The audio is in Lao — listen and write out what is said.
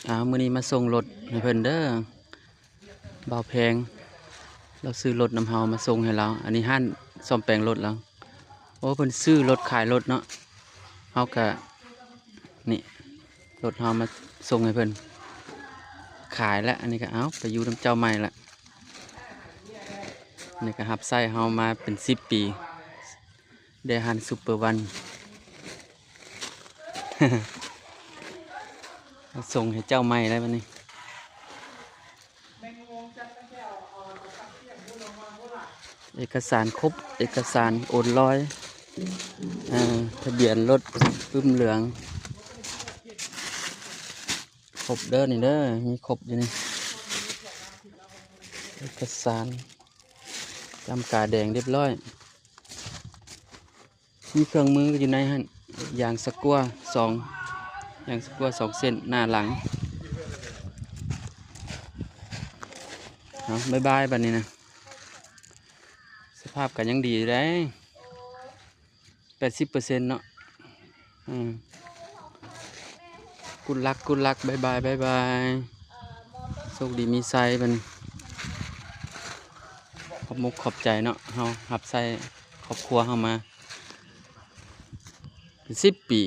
ອ້າວ ມື້ນີ້ມາສົ່ງລົດໃຫ້ເພິ່ນເດີ ບ່າວແພງ ລາວຊື້ລົດນຳເຮົາມາສົ່ງໃຫ້ລາວ. ອັນນີ້ຮ້ານສ້ອມແປງລົດລາວ. ໂອ້ ເພິ່ນຊື້ລົດຂາຍລົດເນາະ. ເຮົາກະ ນີ້ ລົດເຮົາມາສົ່ງໃຫ້ເພິ່ນ ຂາຍແລ້ວ. ອັນນີ້ກະ ເອົາ ໄປຢູ່ນຳເຈົ້າໃໝ່ລະ. ອັນນີ້ກະຮັບໃຊ້ເຮົາມາເປັນສິບປີ ແດ່ຮ້ານຊຸບເປີວັນ ສົ່ງໃຫ້ເຈົ້າໃໝ່ແລ້ວບັດນີ້. ເອກະສານຄົບ ເອກະສານໂອນລອຍ ເອີ ທະບຽນລົດປຶ້ມເຫຼືອງ ຄົບເດີ ນີ້ເດີ ມີຄົບຢູ່ນີ້ ເອກະສານ ຈ້ຳກາແດງຮຽບຮ້ອຍ. ມີເຄື່ອງມືຢູ່ໃນຫັ້ນ ຢາງສະກົວສອງ ຢາງສະກົວສອງເສັ້ນ ໜ້າຫຼັງ. ເອົາ ບາຍບາຍ ບັດນີ້ນະ ສະພາບກະຍັງດີຢູ່ເດ້ ແປດສິບເປີເຊັນເນາະ. ອືມ Good luck Good luck ບາຍບາຍ ບາຍບາຍ ໂຊກດີມີໄຊ ບັດນີ້. ຂອບມຸກຂອບໃຈເນາະ ເຮົາຮັບໃຊ້ຄອບຄົວເຮົາມາເປັນສິບປີ.